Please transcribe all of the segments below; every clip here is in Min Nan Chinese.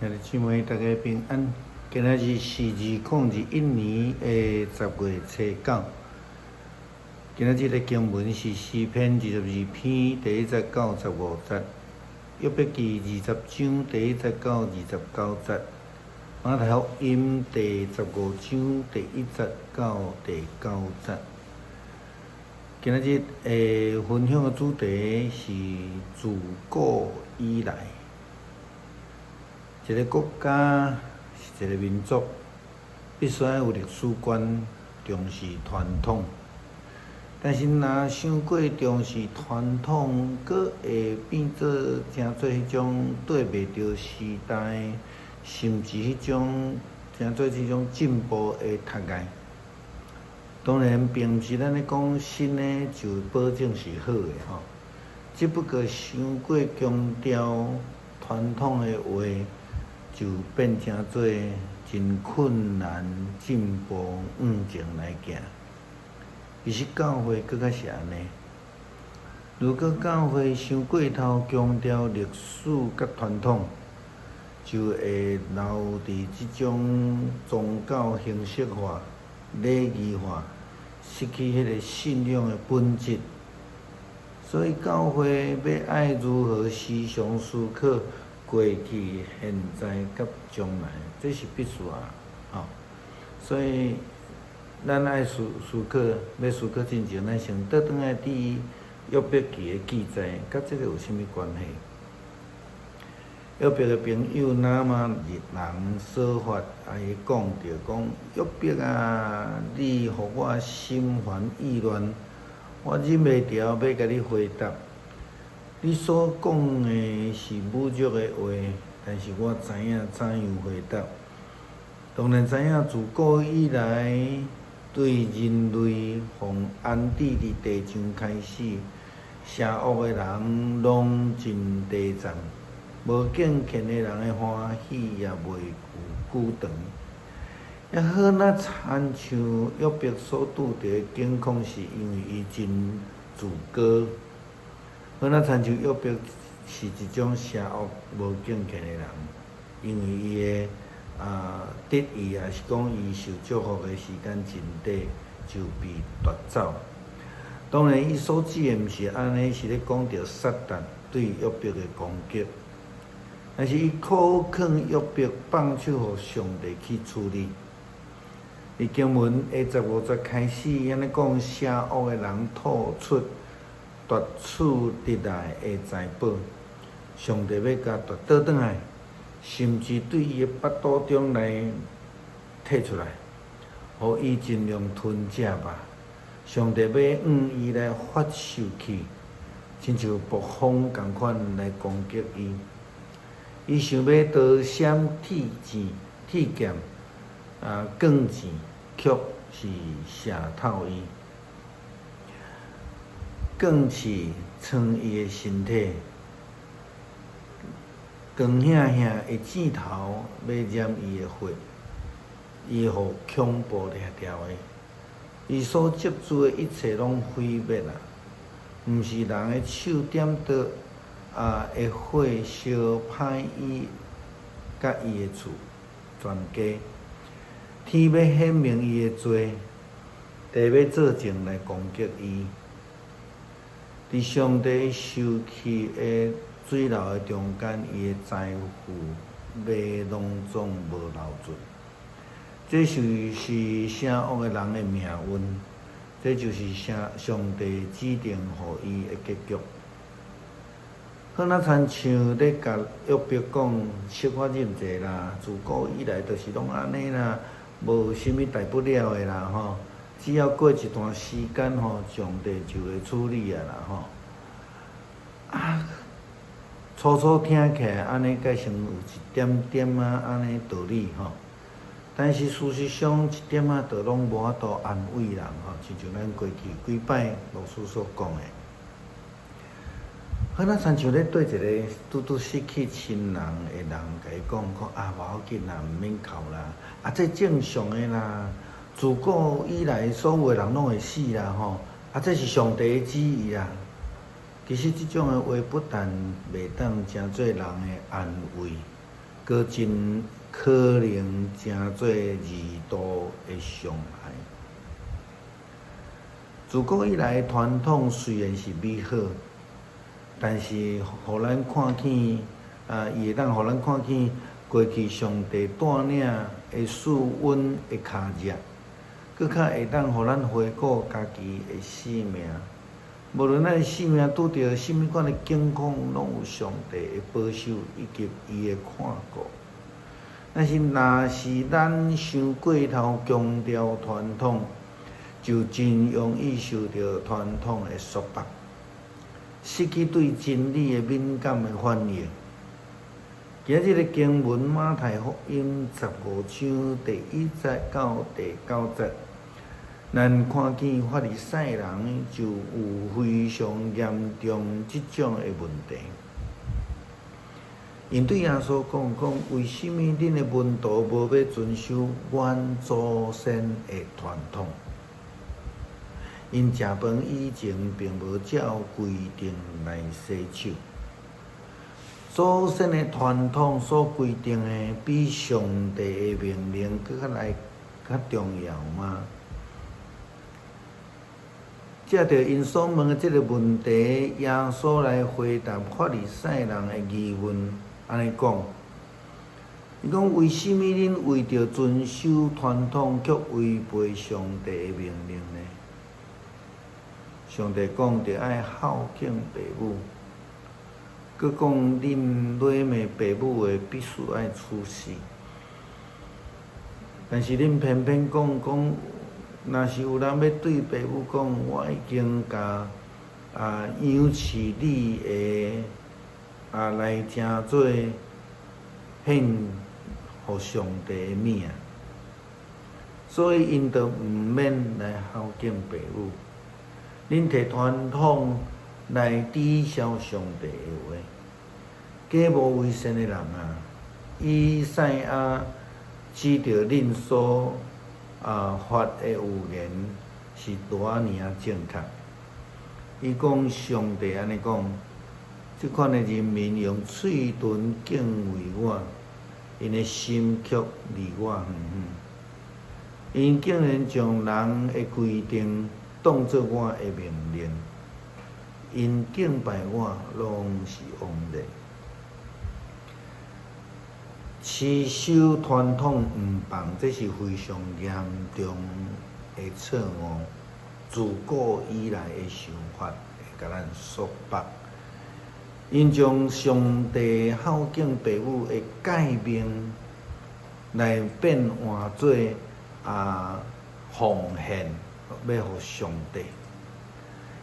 兄弟姊妹，大家平安。今仔日是2021年的10月初9。今仔日的經文是詩篇22篇第1節到15節，約伯記20章第1節到29節，馬太福音第15章第1節到第9節。今仔日的分享的主題是自古以來。一個國家是一個民族，必須愛有歷史觀，重視傳統。但是，若傷過重視傳統，閣會變做成做彼種對袂著時代，甚至彼種成做這種進步的窒礙。當然，並毋是咱咧講新的就保證是好的吼，只不過傷過強調傳統的話，就變成做真困難進步向前來行。其實教會閣較是按呢。如果教會傷過頭強調歷史佮傳統，就會留佇這種宗教形式化、禮儀化，失去彼个信仰的本質。所以教會欲愛如何時常思考過去、現在佮將來，這是必須啊！吼，所以咱愛思思考，欲思考進前，咱先倒轉來佇約伯記的記載，佮這个有啥物關係？約伯的朋友拿瑪人瑣法，啊，伊講著講約伯啊，你予我心煩意亂，我忍袂牢欲共你回答。你所講的是侮辱的話，但是我知影怎樣回答。當然知影自古以來，對人類予安置佇地上開始，邪惡的人攏真短暫，無敬虔的人的歡喜也袂有久長。也好若親像約伯所拄著的境況，是因為伊真自高。好若親像約伯是一種邪惡無敬虔的人，因為伊的得意，抑是講伊受祝福的時間真短，就被奪走。當然，伊所指的毋是按呢，是咧講著撒旦對約伯的攻擊，但是伊苦勸約伯放手予上帝去處理。佇經文的15節開始，按呢講，邪惡的人吐出奪取得來的財寶，上帝欲共奪倒轉來，甚至對伊的腹肚中來提出來，予伊盡量吞食吧。上帝欲向伊來發受氣，親像暴風仝款來攻擊伊。伊想欲刀閃鐵劍，鐵劍啊，鋼箭卻是射透伊。鋼刺穿伊的身體，光顯顯的箭頭欲染伊的血，伊會予恐怖掠牢的。伊所積聚的一切攏毀滅啊！毋是人的手點著啊，的火燒歹伊佮伊的厝全家。天欲顯明伊的罪，地欲做證來攻擊伊。佇上帝受氣的水流的中間，伊的財富欲攏總無留存。這就是邪惡的人的命運，這就是上帝指定予伊的結局。好若親像咧共約伯講，小可忍者啦，自古以來就是攏按呢啦，無啥物大不了的啦吼。只要過一段時間吼，上帝就會處理啊啦吼。啊，初初聽起來按呢，蓋像有一點點仔按呢道理吼。但是事實上，一點仔都攏無法度安慰人吼，親像咱過去幾擺牧師所講的。好若親像咧對一個拄拄失去親人的人，共伊講講啊，無要緊啦，毋免哭啦，啊，這正常的啦。自古以來，所有的人攏會死啦，吼！啊，這是上帝的旨意啊。其實這種的話不但袂當成做人的安慰，閣真可能成做二度的傷害。自古以來傳統雖然是美好，但是予咱看見啊，伊會當予咱看見過去上帝帶領的賜阮的跤跡，閣較會當予咱回顧家己的生命。無論咱的生命拄著啥物款的境況，攏有上帝的保守以及伊的看顧。但是，若是咱傷過頭強調傳統，就真容易受著傳統的束縛，失去對真理的敏感的反應。今仔日的經文馬太福音15章第1節到第9節，咱看見法利賽人就有非常嚴重這種的問題。𪜶對耶穌講講，為啥物恁的門徒無欲遵守阮祖先的傳統？𪜶食飯以前並無照規定來洗手。祖先的傳統所規定的，比上帝的命令閣較來較重要嗎？藉著𪜶所問的這个問題，耶穌來回答法利賽人的疑問，按呢講：伊講為啥物恁為著遵守傳統，卻違背上帝的命令呢？上帝講著愛孝敬爸母，閣講恁禮罵爸母的，必須愛處死。但是恁偏偏講講，若是有人欲對爸母講，我已經共養飼你的來成做獻予上帝的物仔，所以𪜶就毋免來孝敬爸母。恁提傳統來抵消上帝的話，假冒為善的人啊！以賽亞指著恁所發的預言是偌爾仔正確。伊講上帝按呢講，這款的人民用喙唇敬畏我，𪜶的心卻離我遠遠。𪜶竟然將人的規定當做我的命令，𪜶敬拜我攏是枉然。持守傳統毋放，這是非常嚴重的錯誤。自古以來的想法會共咱束縛。𪜶將上帝孝敬爸母的誡命來變換做奉獻，欲予上帝。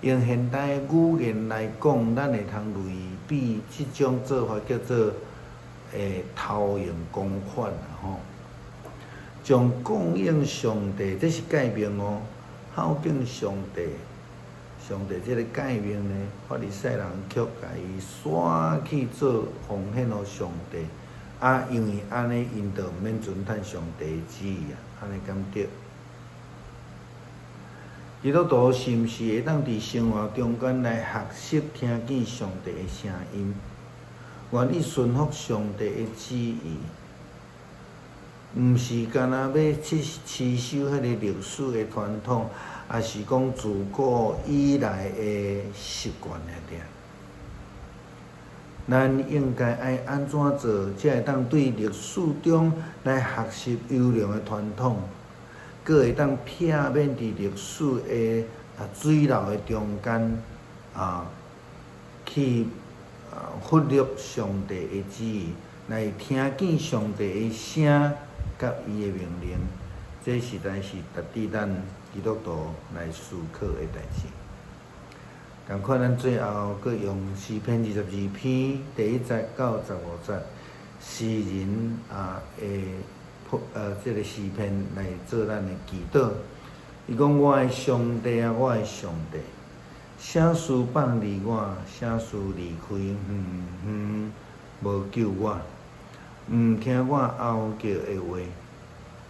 用現代語言來講，咱會通類比這種做法叫做偷用公款啦吼，將供應上帝，這是誡命哦，孝敬上帝，上帝這个誡命呢，法利賽人卻共伊徙去做奉獻予上帝，啊，因為按呢，𪜶就毋免遵趁上帝的旨意啊，按呢敢對？基督徒是毋是會當佇生活中間來學習聽見上帝的聲音，願意順服上帝的旨意？毋是干焦欲去持守彼個歷史的傳統，抑是講自古以來的習慣爾爾。咱應該愛按怎做，才會當對歷史中來學習優良的傳統，閣會當避免佇歷史的水流的中間去忽略上帝的旨意，來聽見上帝的聲佮伊的命令，這實在是值得咱基督徒來思考的代誌。仝款，咱最後閣用詩篇22篇第1節到15節，詩人的這个詩篇來做咱的祈禱。伊講：我的上帝啊，我的上帝，啥事放離我？啥事離開遠遠，無救我？毋聽我哀叫的話。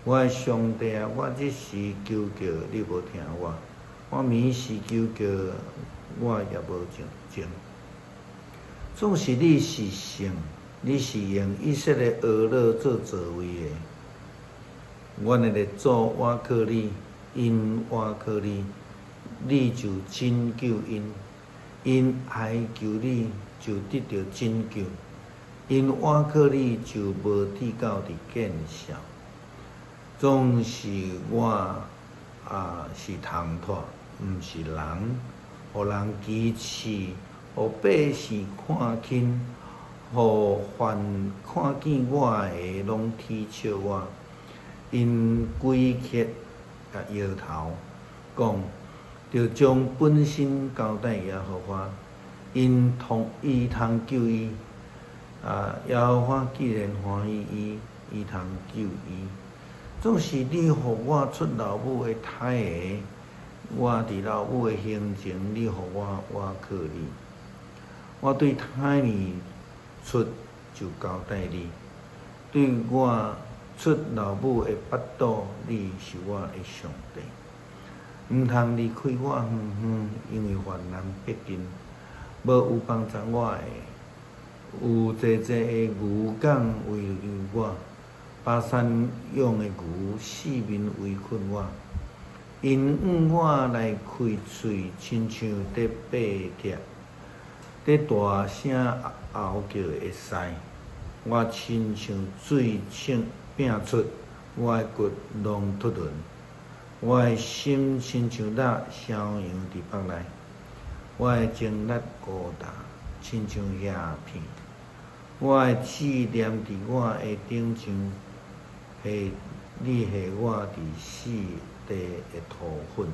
我的上帝啊，我日時求叫，你無聽我；我暝時求叫，我也無靜靜。總是你是聖，你是用以色列俄勒做座位的。阮的列祖倚靠你，𪜶倚靠你，你就拯救𪜶；𪜶哀求你，就得著拯救；𪜶倚靠你，就無至到佇見笑。總是我啊是銅炭，毋是人，予人歧視，予百姓看輕，予凡看見我的攏恥笑我。𪜶規氣啊搖頭，講著將本身交代耶和華，𪜶通伊通救伊。啊，耶和華既然歡喜伊，伊通救伊。總是你予我出老母的胎的，我佇老母的形前，你予我倚靠你。我對胎兒出就交代你，對我出老母的腹肚，你是我的上帝。毋通離開我遠遠，因為患難逼近，無有幫助我的。有濟濟的牛犅圍我，巴珊養的牛四面圍困我，𪜶向我來開喙，親像佇擘鐵，佇大聲吼叫的獅。我親像水銃拚出，我的骨攏脫輪。我的心親像肉逍遙佇腹內，我的精力孤焦，親像瓦片。我的志念佇我的頂上，下你下我佇死地的塗粉。